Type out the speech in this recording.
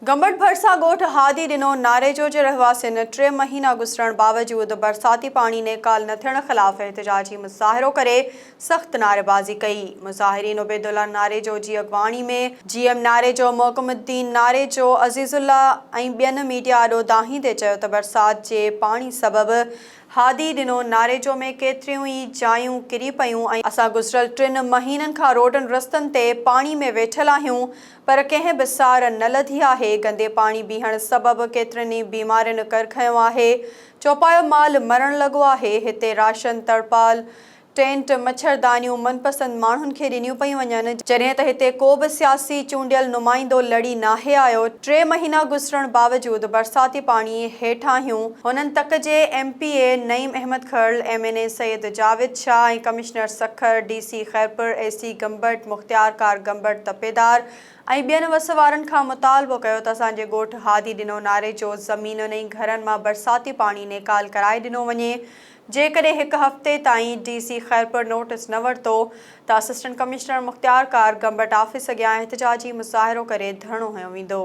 گمبٽ ڀرسان ڳوٺ هادي ڏنو ناريجو جي رهواسين ٽي مهينا گذرڻ باوجود برساتي پاڻي نيڪال نه ٿيڻ خلاف احتجاجي مظاهرو ڪري سخت نعريبازي ڪئي. مظاهرين عبيدالله ناريجو جي اڳواڻي ۾ جي ايم ناريجو، محڪم الدين ناريجو، عزيز الله ۽ ٻين ميڊيا آڏو دانهيندي چيو ته برسات جي پاڻي سبب هادي ڏنو ناريجو ۾ ڪيتريون ئي جايون ڪري پيون ۽ اسان گذريل ٽن مهينن کان روڊن رستن تي پاڻي ۾ ويٺل آهيون پر ڪنهن به سار نه لڌي آهي، گندي پاڻي بيهڻ سبب ڪيترين ئي بيمارين ڪر کنيو آهي، چوپايو مال مرڻ لڳو آهي، هتي راشن، تڙپال، ٽينٽ، مڇردانيون من پسند ماڻهن کي ڏنيون پيون وڃن، جڏهن ته هتي ڪو به سياسي چونڊيل نمائندو لڙي ناهي آيو، ٽي مهينا گذرڻ باوجود برساتي پاڻي هيٺ آهيون، هنن تڪ جي M P A Naeem Ahmed Kharal, M N A Syed Javed Shah ۽ commissioner Sukkur, D C Khairpur, A C Gambat, مختيارڪار گمبٽ تپيدار ۽ ٻين وس وارن کان مطالبو ڪيو ته اسان جي ڳوٺ هادي ڏنو ناريجو زمينن ۽ گهرن مان برساتي پاڻي نيڪال ڪرائي ڏنو وڃي، جيڪڏهن هڪ هفتي تائين ڊي سي خيرپور نوٽيس نه ورتو ته اسسٽنٽ ڪمشنر مختيارڪار گمبٽ آفيس اڳيان احتجاجي مظاهرو ڪري ڌرڻو هنيو ويندو.